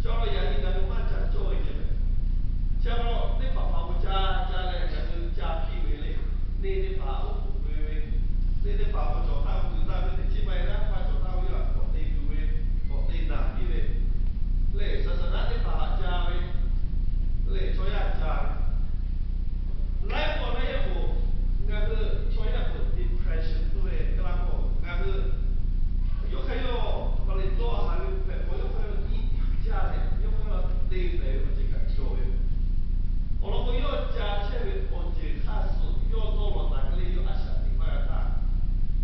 Chaw yaꞈ nyi ngaˬ hui maˇ ca cawˇ ve ceh mehˍ. Chi pa taw teˇ hpaˍ hpaˍ k'o ca ca leh ngaˬ hui ca piˇ ve le. Neˇ teˇ hpaˍ oˉ k'oˍ pui ve, neˇ teˇ hpaˍ k'o cawˬ htaˇ tuˬ taˇ ve teˇ chi ma e naˉ hpaˇ cawˬ htaˇ ve yaˇ k'awꞈ te tuˬ ve, k'awꞈ te naˬ piˇ ve, lehˬ saˍ saˍ naˉ teˇ hpaˍ haꞈ ca ve, lehˬ chaw yaˇ ca ve. Laiˉ pawˆ laiˉ yaˇ k'o, ngaˬ hui chaw yaˇ k'o depression k'oˆ ve kaˇ laˇ k'o, ngaˬ hui yawˇ hk'aˇ yawˇ pa le dawˇ haˍ ve hpehꞈ k'o, yawˇ hk'aˇ yawˇ nyiˇ tiˉ jaˇ leh, yawˇ hk'aˇ yawˇ te pehˍ ve awˬ ceuˬ kaꞈ cawˬ ve. Awˬ lawn k'o, yawˇ ca chehˇ ve awˬ ceuˬ hk'aˇ suh yawˇ dawˇ law taˍ hk'e le, yawˇ a shaꞈ teꞈ maˇ g'a htaˇ,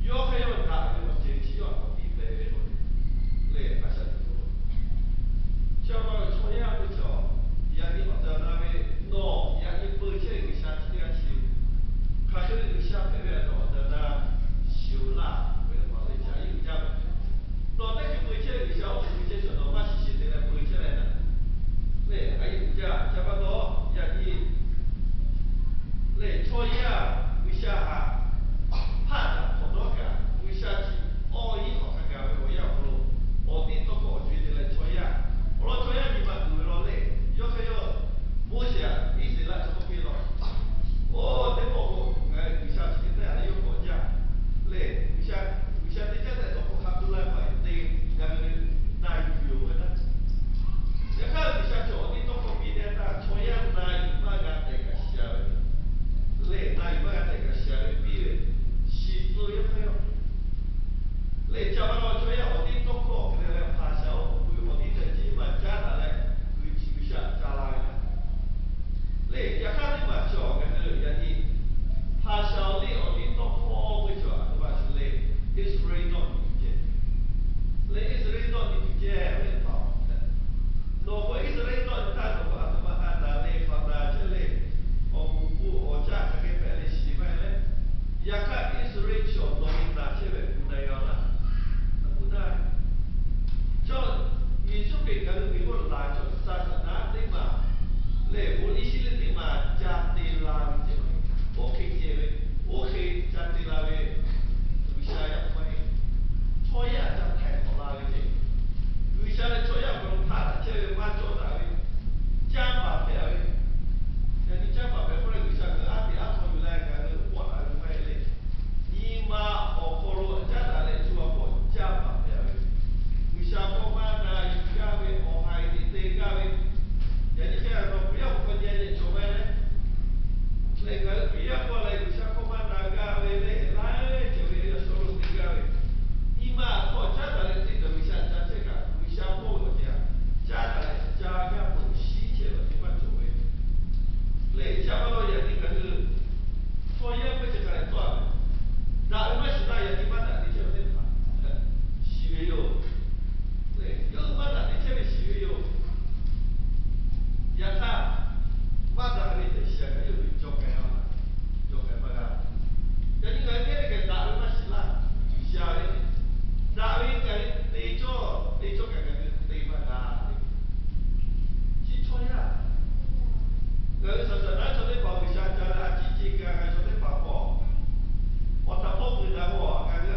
yawˇ hk'aˇ yawˇ daꞈ ve awˬ ceuˬ chi yawˇ htaꞈ k'awꞈ piˇ pehˍ ve k'o, lehˬ a shaꞈ teꞈ k'o Chi pa taw chaw yaˇ k'oˆ ve chaw, yaꞈ nyi awˬ tehˬ awˬ na ve, nawˬ yaꞈ nyi peu chehˇ ve G'uiˬsha chi teˇ g'aˇ chi, hk'aˬ hk'e ve G'uiˬsha hpehꞈ ve a taw awˬ tehˬ awˬ na shiˍ laˇ ve pa le ca iˉ uiˍ jaˇ ve. Nawˬ teˇ hkui peu chehˇ ve G'uiˬsha oˇ hk'e peu chehˇ chaw nawˬ maˇ shiˍ shiˍ te leh peu chehˇ leh naˍ, lehˬ a iˉ uiˍ jaˇ. Chi pa taw yaꞈ nyi lehˬ chaw yaˇ G'uiˬsha htaꞈ hpaˆ daꞈ hk'awꞈ nawˉ kaꞈ, G'uiˬsha chi awˬ iˉ hk'awꞈ hk'a gaˬ ve awˬ yanˇ awˬ hk'aw lo, awˬ tiˉ tawˇ hkawˇ awˬ co e te leh chaw yaˇ, awˬ lawn chaw yaˇ nyi ma tuˬ ve law lehˬ, yawˇ hk'e yawˇ Moˉseˍ htaꞈ Iˉsaˍreˍlaˆ chaw hk'oˆ piˇ law, oˇ teˇ pawˆ k'o ngaˬ hui G'uiˬsha chi hk'e te a leh yawˇ k'awꞈ jaˇ lehˬ, G'uiˬsha, G'uiˬsha teˇ caˉ tehꞈ tawˇ hkawˇ hk'a pu laˇ ve pa te, ngaˬ hui na yuˬ yoˬ ve naˉ. Yaꞈ hk'aˇ G'uiˬsha cawˬ awˬ tiˉ tawˇ hkawˇ piˇ teˇ htaˇ, chaw yaˇ na yuˬ maˇ g'a tehꞈ kaꞈ shiˍ a ve, lehˬ na yuˬ maˇ g'a tehꞈ kaꞈ shiˍ a ve piˇ ve, shiˍ tcuh yaˇ hk'aˇ yawˇ lehˬ, chi pa taw chaw yaˇ awˬ tiˉ tawˇ hkawˇ hk'e te leh hpaˍ shaˍ oˉ k'oˍ pui awˬ tiˉ ceh chi maˇ caˉ daꞈ leh, G'uiˬsha ca la ve. Lehˬ yaꞈ hk'aˇ teˇ maˬ chaw ngaˬ hui yaꞈ nyi hpaˍ shaˍ awˬ liˇ awˬ tiˉ tawˇ hkawˇ ve chaw a htoꞈ ma shuˍ le, Iˉsaˍreˍlaˆ dawˇ nyi tuˬ ceh, lehˬ Iˉsaˍreˍlaˆ dawˇ nyi tuˬ ceh ve pa Nawˬ k'o Iˉsaˍreˍlaˆ dawˇ nyi htaˇ nawˬ k'o a htoꞈ ma hk'a naˬ le, hk'aˬ naˬ chehˇ le, awˬ moˍ k'o awˬ caˆ hk'aˬ hk'e hpehꞈ le shiˍ maˇ heˆ leh, yaꞈ hk'aˇ Iˉsaˍreˍlaˆ chaw nawˬ ve naˬ chehˇ ve hpu na g'a laˇ. Hpu na, chaw, Yeˍsuˆ Hkriꞈ ngaˬ hui miˬ g'uˇ laˬ chaw saˍ saˍ naˉ teˇ maˬ lehˬ, bon liˇ shiˉ liˇ teˇ maˬ ca te la ve ceh, oˇ hk'e ceh ve, oˇ hk'e ca te la ve, G'uiˬsha yaˇ k'o maˇ heˆ. Chaw yaˇ ca htaiˍ hk'awꞈ la ve ceh, G'uiˬsha leh chaw yaˇ awˬ hk'aw lo hpaˆ daꞈ chehˇ ve maˇ cawˇ daꞈ ve, caˇ paˍ hpehꞈ ve, yaꞈ nyi caˇ paˍ hpehꞈ k'oˆ leh G'uiˬsha ngaˬ hui a teꞈ aˉ hk'aw yuˬ leh ngaˬ hui k'awꞈ daꞈ ve maˇ heˆ le. Nyi ma awˬ hk'aw lo caˉ daꞈ leh co a k'awꞈ caˇ paˍ hpehꞈ ve, G'uiˬsha hkawˇ maˇ na yuˬ gaˇ ve, awˬ haiˬ teꞈ te gaˇ ve, yaꞈ nyi hk'e a nawˬ Hkriꞈ yaˇ awˬ hk'aw nyi a yehˬ cawˬ maˇ heˆ leh, lehˬ ngaˬ hui Hkriꞈ yaˇ hk'aw leh G'uiˬsha hkawˇ maˇ na gaˇ ve lehˬ, laiˉ ceuˬ ve yaˇ shaw lo te gaˇ ve, nyi ma awˬ hk'aw caˉ daꞈ leh teˇ kaˬ G'uiˬsha ca chehˇ kaꞈ, G'uiˬsha hpawˇ ve awˬ ceh a caˉ daꞈ leh ca gaˇ peuˬ shiˉ chehˇ ve awˬ ceuˬ maˇ cawˬ ve, lehˬ chi pa taw yaꞈ nyi ngaˬ hui chaw yaˇ ve ceh hk'a leh tawˆ a ve, daꞈ ve maˇ shiˍ laˇ yaꞈ nyi maˇ daꞈ te chehˇ ve teˇ hpaˍ shiˍ ve yoˬ. Lehˬ yawˇ hui maˇ daꞈ te chehˇ ve shiˍ ve yoˬ. Yaꞈ hk'aˇ, maˇ daꞈ ve tehꞈ shiˍ a kaꞈ yawˇ hui cawˬ k'ai a, cawˬ k'ai maˇ g'a. Yaꞈ nyi ngaˬ hui teˇ geh daꞈ ve maˇ shiˍ laˇ, shiˍ a ve, daꞈ ve ngaˬ hui te cawˇ te cawˇ kaꞈ ngaˬ hui te maˇ g'a ve, chi chaw yaˇ. Ngaˬ hui saˍ saˍ naˉ chaw teˇ hpaˍ G'uiˬsha ca leh a ciˉ ce ka g'a chaw teˇ hpaˍ k'o, awˬ htaꞈ hpawˇ pui daꞈ k'o ngaˬ hui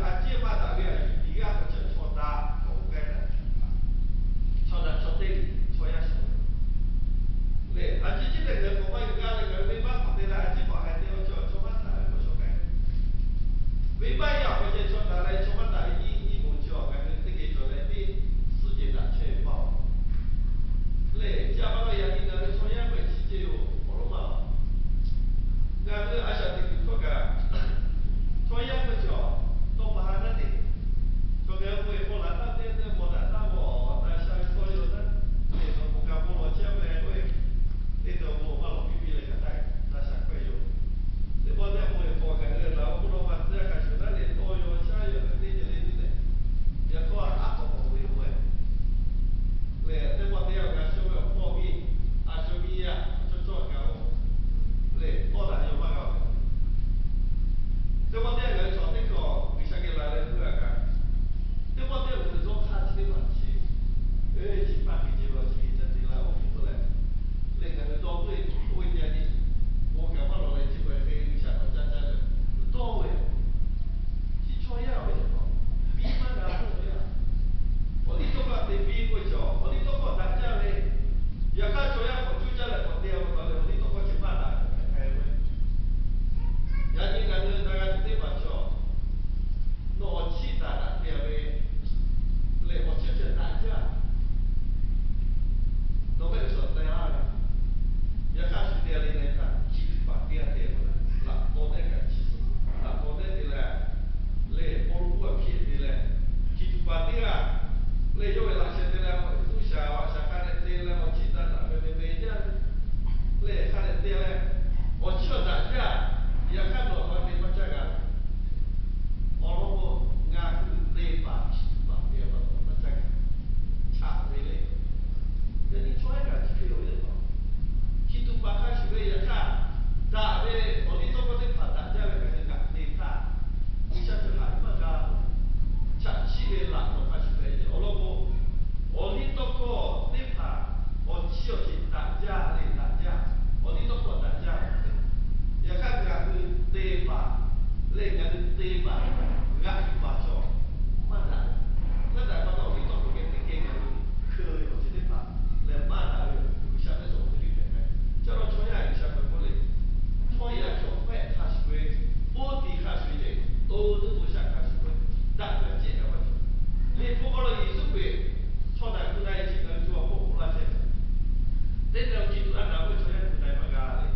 Teˇ nyi chi tuˬ a naˍ ve chaw yaˇ gu na-e maˇ g'a le.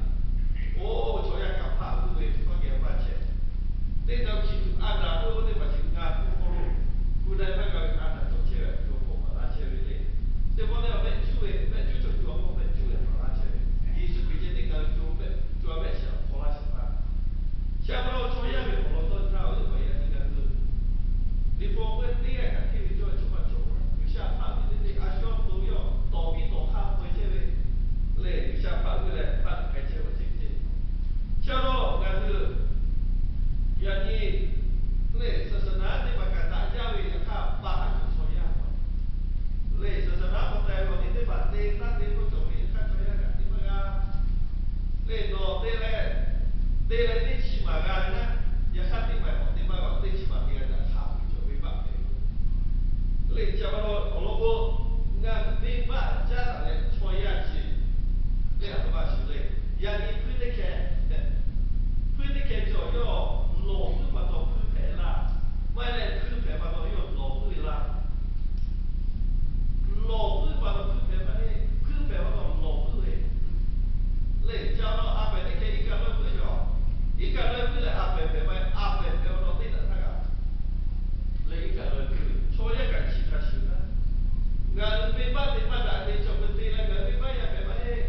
Oˇ chaw yaˇ kaꞈ hpaˆ g'uˇ ve tawˇ geh maˇ chehˇ. Teˇ nyi chi tuˬ a naˍ ve oˇ teˇ hpaˍ chi ngaˬ hui awˬ hk'aw lo gu na-e maˇ g'a ve a naˍ cawˬ chehˇ ve, co hk'oˆ maˍ laˇ chehˇ ve le. Teˇ pawˆ teˇ a mehˆ cuˉ ve, mehˆ cuˉ chaw co hk'oˆ mehˆ cuˉ ve maˍ laˇ chehˇ ve, Yeˍsuˆ Hkriꞈ ceh teˇ ngaˬ hui co mehˆ co a mehˆ shiˍ awˬ hk'aw laˇ shiˍ taˍ. Chi pa taw chaw yaˇ ve awˬ lawn dawˇ htaˇ oˇ teˇ hpaˍ yaꞈ nyi ngaˬ hui Liꞈ hpu awˬ hk'aw teˇ g'aˇ kaꞈ hteˇ ve cawˇ ve chaw maˇ cawˬ. G'uiˬsha hpaˆ ve teˇ ceuˬ a shu a to yawˇ tawˍ piˇ tawˍ hk'aˇ hpaweh chehˇ ve lehˬ, G'uiˬsha hpaˆ ve leh hpaˆ k'ai chehˇ ve ceh ceh. Chi pa taw ngaˬ hui yaꞈ nyi lehˬ ศาสนา teˇ hpaˍ kaꞈ daꞈ jaˇ ve yaꞈ hk'aˇ pa haˉ cawˬ chaw yaˇ lehˬ, ศาสนา hk'aw teh ve awˬ liˇ teˇ hpaˍ te taˇ te k'oˆ cawˬ ve yaꞈ hk'aˇ chaw yaˇ kaꞈ te maˇ g'a. Lehˬ nawˬ te leh, te leh teˇ chi maˍ g'a ve naˆ, yaꞈ hk'aˇ teˇ maˍ k'awꞈ te maˇ g'a, teˇ chi maˍ te g'a daꞈ hk'a peu cawˬ ve baˆ hpehꞈ ve. Lehˬ chi pa taw awˬ lawn k'o, ngaˬ hui venˇbaˆ caˉ daꞈ leh chaw yaˇ chi lehˬ a htoꞈ ma shuˍ le. Yaꞈ nyi hpuiˇ teˇ hkeh, hpuiˇ teˇ hkeh cawˬ yawˇ lawˬ puiˉ pa taw hpuiˇ hpehꞈ laˇ, maˇ heˆ leh hpuiˇ hpehꞈ pa taw yawˇ lawˬ puiˉ ve laˇ. Lawˬ puiˉ pa taw hpuiˇ hpehꞈ maˇ heˆ, hpuiˇ hpehꞈ pa taw lawˬ puiˉ ve. Lehˬ chi pa taw a pehˍ teˇ hkeh iˉ kaˆ lawˇ puiˉ cawˬ. Iˉ kaˆ lawˇ puiˉ leh a pehˍ hpehꞈ maˇ heˆ, a pehˍ hpehꞈ pa taw teˇ daꞈ htaˇ kaꞈ lehˬ iˉ kaˆ lawˇ puiˉ ve chaw yaˇ kaꞈ chi hk'a shuˍ naˆ. Ngaˬ hui venˇbaˆ te maˇ daꞈ te cawˬ peuˬ te leh ngaˬ hui venˇbaˆ yaˇ hpehꞈ maˇ heˆ.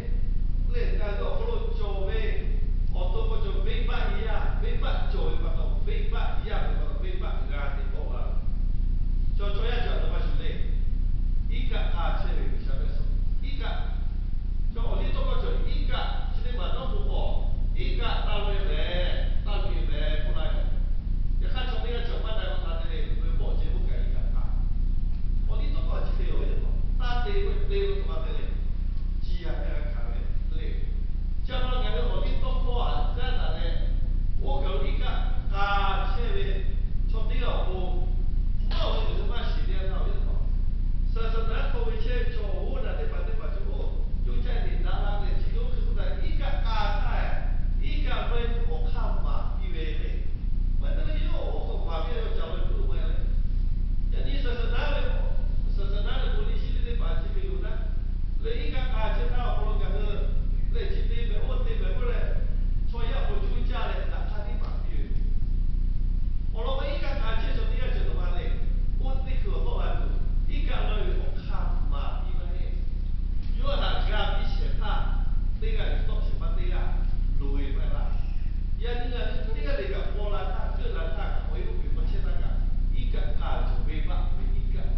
Lehˬ ngaˬ hui awˬ hk'aw lo cawˬ ve awˬ to k'o cawˬ venˇbaˆ yaˇ, venˇbaˆ cawˬ ve pa taw venˇbaˆ yaˇ hpehꞈ pa taw venˇbaˆ g'a te k'awꞈ la ve cawˬ. Chaw yaˇ cawˬ a htoꞈ ma shuˍ le. Iˉ kaˆ k'a chehˇ ve G'uiˬsha ve suh iˉ kaˆ, chaw awˬ liˇ tawˇ hkawˇ cawˬ iˉ kaˆ chi teˇ maˬ dawˇ k'o k'awꞈ iˉ kaˆ taˇ lawˇ leh taˇ lawˇ ve k'oˆ laˇ ve. Yaꞈ hk'aˇ chaw teˇ g'aˇ cawˬ maˇ na k'o taˇ te le, ve pawˆ ce k'oˆ kaꞈ iˉ kaˆ hkanˍ. Awˬ liˇ tawˇ hkawˇ chi te awˬ ve le, taˇ te ve te ve htoꞈ ma te le, ci yaˇ kaꞈ g'a hkanˍ ve le. Chi pa taw ngaˬ hui awˬ liˇ tawˇ hkawˇ aꞈ caˉ daꞈ leh, oˇ kaˬ lo iˉ kaˆ k'a chehˇ ve chaw teˇ g'aˇ awˬ pon maˇ oˬ ve ngaˬ hui maˇ shiˍ te a htaˇ awˬ viˉ teˇ hpaˍ, ศาสนา hk'aw ve chehˇ ve chaw oˇ naˬ teˇ hpaˍ teˇ hpaˍ chaw oˇ coˇ caˇ te daꞈ la leh chi hk'e oˇ hk'e k'oˆ taˍ iˉ kaˆ k'a htaˇ, iˉ kaˆ lawˇ ve awˬ hk'aˇ maˍ piˇ ve le. Maˇ heˆ te leh yawˇ oˇ hk'aw maˍ piˇ yawˇ ca lawˇ ve puiˉ maˇ heˆ le. Yaꞈ nyi ศาสนา ve ศาสนา ve bon liˇ shiˉ teˇ teˇ hpaˍ chi hk'e yoˬ naˆ. Lehˬ iˉ kaˆ k'a chehˇ htaˇ awˬ hk'aw lo ngaˬ hui lehˬ chi te mehˍ oˇ te mehˍ k'oˆ leh, chaw yaˇ awˬ pon coˇ caˇ leh daꞈ hk'aˇ tiˉ maˍ piˇ ve. Awˬ lawn k'o iˉ kaˆ k'a chehˇ chaw teˇ g'aˇ cawˬ htoꞈ ma le. Oˇ teˇ hkui awˬ tawˆ la tuˬ iˉ kaˆ lawˇ ve awˬ hk'aˇ maˍ piˇ maˇ heˆ. Yawˇ htaꞈ g'a piˇ shehˍ hpaˇ teˇ g'aˇ yuˬ tawˆ shehˍ hpaˇ teˇ g'aˇ loˍ ve maˇ heˆ laˇ. Yaꞈ nyi ngaˬ hui teˇ g'aˇ le kaꞈ paw la htaˇ, keuˆ la htaˇ kaꞈ, awˬ e oˇ ve k'awꞈ chehˇ htaˇ kaꞈ, iˉ kaˆ k'a cawˬ ve baˆ ve iˉ kaˆ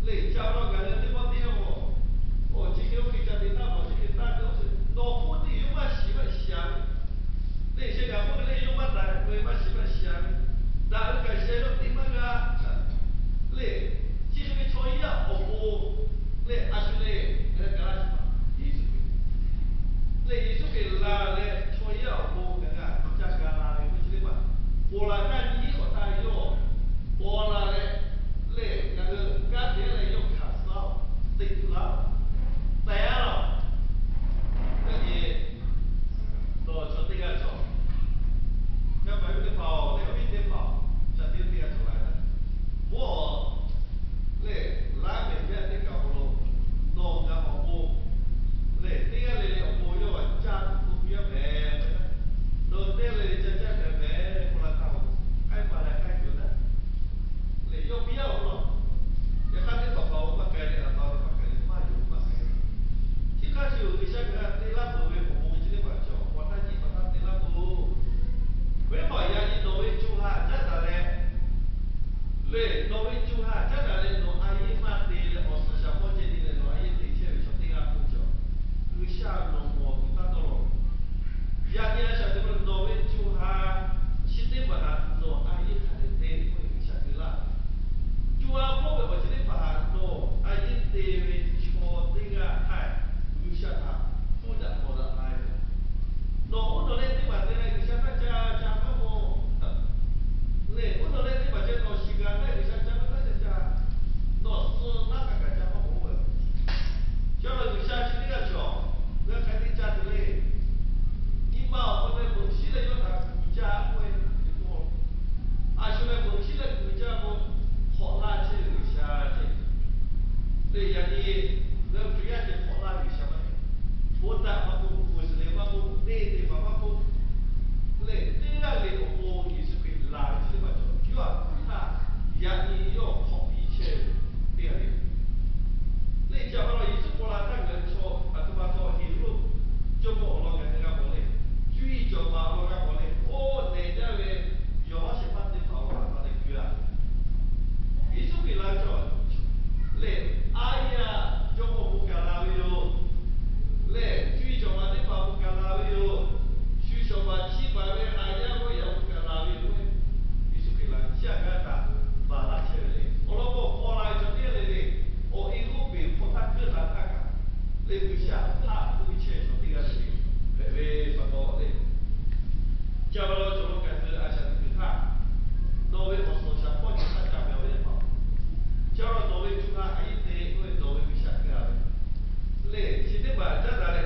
lehˬ, ca pa taw ngaˬ hui teˇ pawˆ teˇ yanˇ k'o, oˇ chi hk'e oˇ hk'e ca te taˇ mawˬ, chi hk'e taˇ te, nawˬ hk'oˆ teˇ yawˇ maˇ shiˍ maˇ shiˍ a ve, teˇ sheh kaꞈ k'oˆ ve le, yawˇ maˇ daꞈ ve maˇ shiˍ maˇ shiˍ a ve, daꞈ ve kaꞈ sheh yawˇ te maˇ g'a lehˬ, chi hk'e ve chaw yaˇ awˬ pon lehˬ a shu le, ngaˬ hui ga laˇ shiˍ ma Yeˍsuˆ Hkriꞈ lehˬ, Yeˍsuˆ Hkriꞈ la leh chaw yaˇ awˬ pon ngaˬ hui a ca ga la ve k'oˆ chi teˇ hpaˍ, paw la htaˇ nyiˇ hk'awꞈ htaˇ yawˇ paw la leh, lehˬ ngaˬ hui kanˉ te leh yawˇ hkanˍ suh-oˬ, teꞈ tu laˇ-oˬ, teh-a laˇ-oˬ. Yaꞈ nyi nawˬ chaw teˇ g'aˇ cawˬ, yaˇ paˍ yaˇ miˇ teˇ hpaˍ-oˬ, lehˬ awˬ viˉ teˇ hpaˍ-oˬ, shaˍ tiꞈ teˇ g'aˇ cawˬ la ve, mawˇ-oˬ, lehˬ laˉ mehˍ jaˇ teˇ kaˬ awˬ hk'aw lo nawˬ ngaˬ awˬ pon lehˬ teˇ g'aˇ le le awˬ pon yawˇ caˇ tuˬ k'oˆ piˇ-a mehˍ. Nawˬ teˇ g'aˇ le le ca caˇ mehˍ mehˍ k'oˆ la htaˇ-oˬ, k'ai paˍ lehˬ k'ai tuˬ naˆ lehˬ yawˇ piˇ-a awˬ hk'aw lo. Yaꞈ hk'aˇ teˇ hpaˍ hpaˍ-oˬ maˇ k'ai leh, a pa-oˬ maˇ k'ai leh, maˇ yonˍ maˇ k'ai. Chi hk'a shuˍ G'uiˬsha ngaˬ hui te laˇ peuˬ ve awˬ bon chi teˇ hpaˍ cawˬ, awˬ htaˇ jiˇ hpaˍ htaˇ te laˇ peuˬ. Venˇbaˆ yaꞈ nyi nawˬ ve co ha caˉ daꞈ leh, lehˬ nawˬ ve co ha caˉ daꞈ leh nawˬ a yeˇ maˇ te leh awˬ suhˍ shaˍ hpawˇ ceh tiˉ leh nawˬ a yeˇ te chehˇ ve chaw teˇ g'aˇ hpehꞈ cawˬ. G'uiˬsha nawˬ mawˬ tuˬ taˇ dawˇ law. Yaꞈ nyi a shaꞈ teꞈ pa nawˬ ve co ha chi teˇ hpaˍ htaꞈ nawˬ a yeˇ hk'a dehꞈ te k'oˆ ve G'uiˬsha te laˇ. Co ha hpawˇ ve awˬ ceuˬ teˇ hpaˍ htaꞈ nawˬ a yeˇ te ve chaw teˇ g'aˇ htaˇ G'uiˬsha htaꞈ hpuˇ daꞈ mawˬ daꞈ la ve. Nawˬ oˇ nawˬ leh teˇ hpaˍ te leh G'uiˬsha htaˇ ca ca maˇ mawˬ. Lehˬ oˇ nawˬ leh teˇ hpaˍ ceh nawˬ shiˍ g'a htaˇ G'uiˬsha ca maˇ htaˇ ca ca, nawˬ suh taˇ kaꞈ kaꞈ ca maˇ mawˬ-oˬ. Chi pa taw G'uiˬsha chi teˇ g'aˇ cawˬ, g'a hk'aˬ hk'e te ca tuˬ le. Nyi ma awˬ hk'aw leh meuꞈ shiˉ leh yawˇ htaꞈ kuˬ caˇ k'oˆ ve, a shu leh meuꞈ shiˉ leh kuˬ caˇ k'o, hk'awꞈ laˇ chehˇ ve G'uiˬsha ceh. Lehˬ yaꞈ nyi ngaˬ hui Hkriꞈ yaˇ ceh hk'awꞈ laˇ ve G'uiˬsha G'uiˬsha htaꞈ k'oˆ ve chehˇ chaw teˇ g'aˇ le le hpehꞈ ve pa taw le. Chi pa taw cawˬ lo kaꞈ tcuh a shaꞈ teꞈ kuiˬ htaˇ, nawˬ ve awˬ suhˍ shaˍ hpawˇ cawˬ htaˇ ca ve awˬ ve le pa. Chi pa taw nawˬ ve co ha a yeˇ te k'oˆ ve nawˬ ve G'uiˬsha hk'e a ve le. Chi teˇ hpaˍ caˉ daꞈ